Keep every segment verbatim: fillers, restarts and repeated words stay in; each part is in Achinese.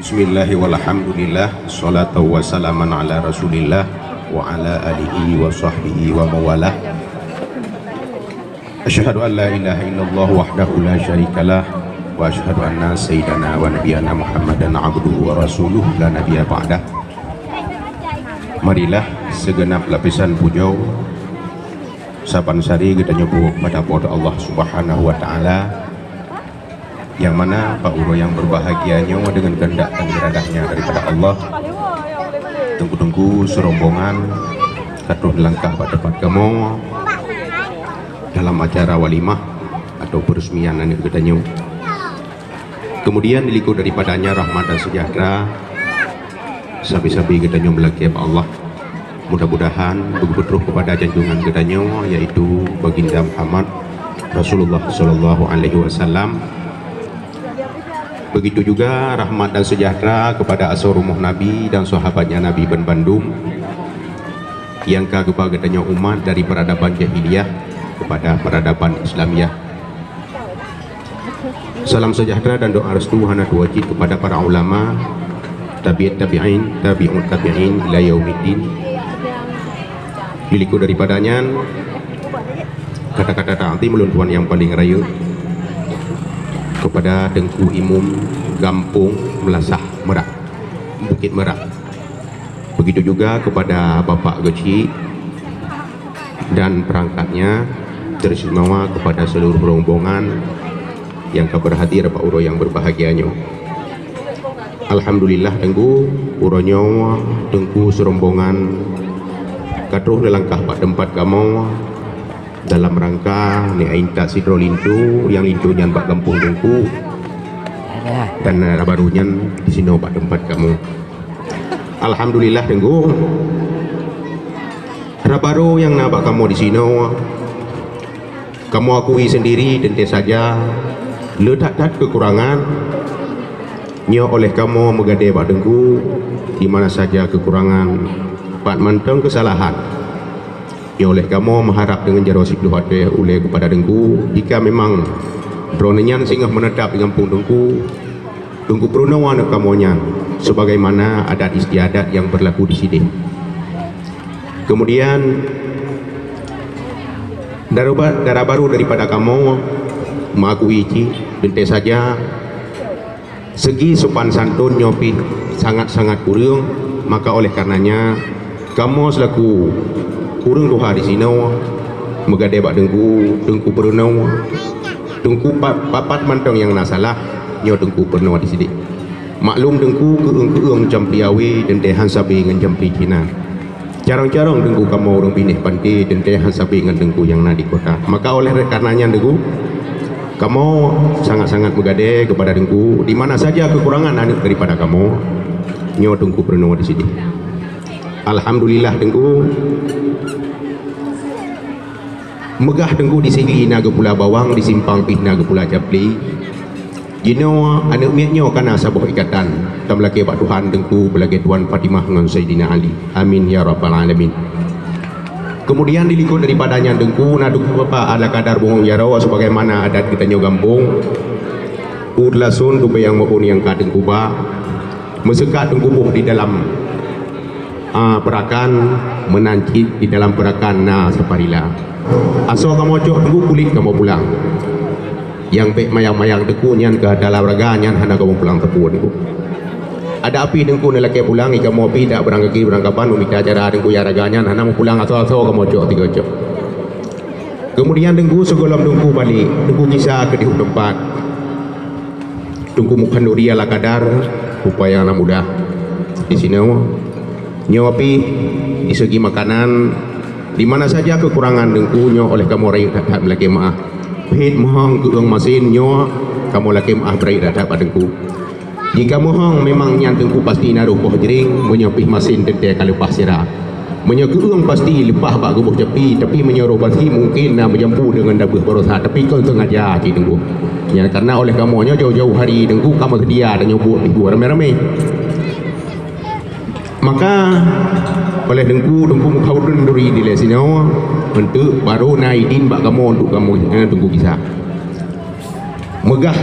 Bismillah walhamdulillah, salatu wassalamu ala Rasulillah wa ala alihi wa sahbihi wa mawalah. Asyhadu an la ilaha illallah wahdahu la syarikalah, wa asyhadu anna sayyidana wa nabiyana Muhammadan abduhu wa rasuluh la nabiyya ba'dah. Marilah segenap lapisan pujoe saban sari geutanyoe bôh bak Po teu Allah Subhanahu wa Taala, nyang mana bak uroe nyang berbahagia nyoe deungon kehendak dan iradah nyang daripada Allah, teungku-teungku serombongan ka troh neulangkah bak teumpat kamoe dalam acara walimah atau peresmian aneuk geutanyoe. Kemudian di likot daripadanya rahmat dan sejahtera sabe-sabe geutanyoe meulakée bak Allah. Mudah-mudahan beugeutroh kepada junjungan geutanyoe, yaitu Baginda Muhammad Rasulullah sallallahu alaihi wasallam. Begitu juga rahmat dan sejahtera kepada asoe rumoh Nabi dan sahabatnya Nabi ban bandum, nyang ka geuba geutanyoe umat dari peradaban jahiliyah kepada peradaban Islamiyah. Salam sejahtera dan doa restu hana tuwoe cit kepada para ulama, tabi'ut tabi'in, tabi'ut tabi'in ila yaumiddin. Di likot daripada nyan, kata-kata ta'zim ulôn tuan nyang paleng rayeuk kepada Teungku Imum Gampông Meulasah Merak, Bukit Merak. Begitu juga kepada Bapak Geuchik dan perangkatnya, teristimewa kepada seluruh rombongan nyang ka berhadir bak uroe nyang berbahagia nyoe. Alhamdulillah, Teungku, uroe nyoe Teungku serombongan ka troh neulangkah bak teumpat kamoe dalam rangka neuintat sidroe linto, nyang linto nyan bak gampông Teungku, dan, eh, baru nyan disinoe bak teumpat kamoe. Alhamdulillah, Teungku. Raba roe nyang na bak kamoe disinoe, kamoe akui sendiri teuntée saja le that-that keukurangan. Nyoe óh lheueh kamoe meugadée bak Teungku, di mana saja keukurangan, pat mantong keusalahan. Nyoe óh lheueh kamoe meuharab deungon jaroe siploh até ulée keupada Teungku, jika memang droeneuh nyan singoh meunetap di gampông Teungku, Teungku peurunoe aneuk kamoe nyan, sebagaimana adat istiadat nyang beurlaku di sideh. Kemudian, dara ba-, dara barô daripada kamoe meuakui cit, teuntée saja, segi sopan santôn nyoe pih sangat-sangat kureueng, maka oleh karenanya, kamoe seulaku ureuëng tuha disinoe meugadée bak Teungku, Teungku peurunoe, Teungku pa-, papat mantong nyang na salah, nyoe Teungku peurunoe disideh. Maklum Teungku keueung-keueung jampi awé teuntée han sabe ngon jampi Cina. Carông-carông Teungku kamoe ureuëng binéh panté teuntée han sabe ngon Teungku nyang na di kota. Maka oleh karena nyan Teungku, kamoe sangat-sangat meugadée keupada Teungku, di mana saja keukurangan aneuk daripada kamoe, nyoe Teungku peurunoe disideh. Alhamdulillah Teungku, meugah Teungku di sigi na geupula bawang, di simpang pih na geupula capli. Jinoe aneuk miet nyoe kana saboh ikatan, tameulakée bak Tuhan Teungku beulagée Tuan Fatimah ngon Saidina Ali. Amin ya rabbal alamin. Kemudian di likot daripada nyan Teungku na Teungku Bapak ala kadar bungong jaroe sebagaimana adat geutanyoe gampông. Uet lasôn tubée nyang meu'un nyang ka Teungku ba, meuseukat Teungku boh di dalam, a, peurakan, meunan cit di dalam peurakan na saparila. Asoe kamoe cok Teungku kulét kamoe pulang. Nyang bék mayang-mayang Teungku nyan keu dalam raga nyan hana kamoe pulang teupeu Teungku. Adak pih Teungku neulakée pulang, i kamoe pih dak beurangkaki beurangkaban meumita acara Teungku nyang raga nyan hana meupulang asoe-asoe kamoe cok tiga cok. Kemudian Teungku sigohlom Teungku balek, Teungku gisa keudeh u teumpat. Teungku Mukhanduri ala kadar, rupa nyang na mudah disinoe. Nyoe pih di segi makanan, di mana saja keukurangan Teungku nyoe oleh kamoe rayeuk that-that meulakée meu'ah. Pih meuhong keueung masin nyoe kamoe lakée meu'ah beurayeuk that-that bak Teungku. Jika meuhong memang nyan Teungku pasti na roh boh jring, meunyoe pih masin teuntée ka leupah sira. Meunyoe keueung pasti leupah bak geuboh capi, tapi meunyoe roh basi mungken na meujampu deungon dabeuh baroesa, tapi kon sengaja cit Teungku. Nyan karena oleh kamoe nyoe jauh-jauh hari Teungku ka meuseudia tanyoe buet pih buet ramé-ramé. Maka oleh Teungku, Teungku Mukhanduri dilée sinoe, eunteuk barô na idin bak kamoe untuk kamoe, eh, Teungku gisa. Meugah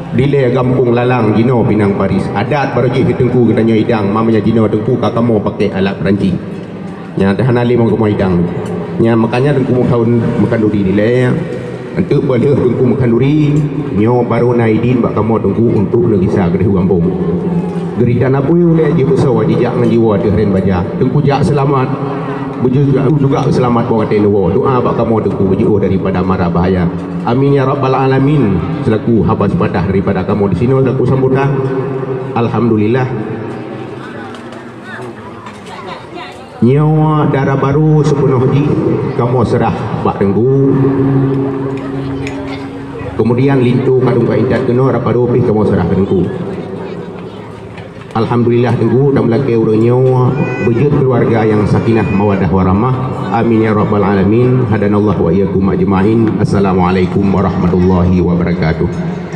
Dilée gampông lalang jinoe pinang paris. Adat barô jih keu teungku geutanyoe idang, mamanya jinoe teungku ka kamoe pakai alat Perancis. Nyan teuhana lé meukamoe idang. Nyan makanya teungku meukaun meukanduri dilée. Untuk beuh teungku meukanduri, nyoe barô na idin bak kamoe teungku untuk neugisa keudeh gampông. Geurita na peue ulée jih beusoe jijak ngon jiwoe teuh ren baja. Teungku jak seulamat. Beujeuet juga seulamat bak watée neuwoe. Doa bak kamoe teungku beujeuet daripada mara bahaya. Amin ya rabbal alamin. Selaku haba seupadah daripada kamoe di sinoe selaku sambutan. Alhamdulillah. Nyoe dara barô sipeunoh jih kamoe seurah bak teungku. Kemudian linto ka dong ka intat keunoe dara barô pih kamoe seurah keu teungku. Alhamdulillah teungku, dan meulakée ureuëng nyoe beujeuet keuluwarga nyang sakinah mawaddah warahmah. Amin ya rabbal alamin. Hadanallahu wa iyyakum ajmain. Assalamualaikum warahmatullahi wabarakatuh.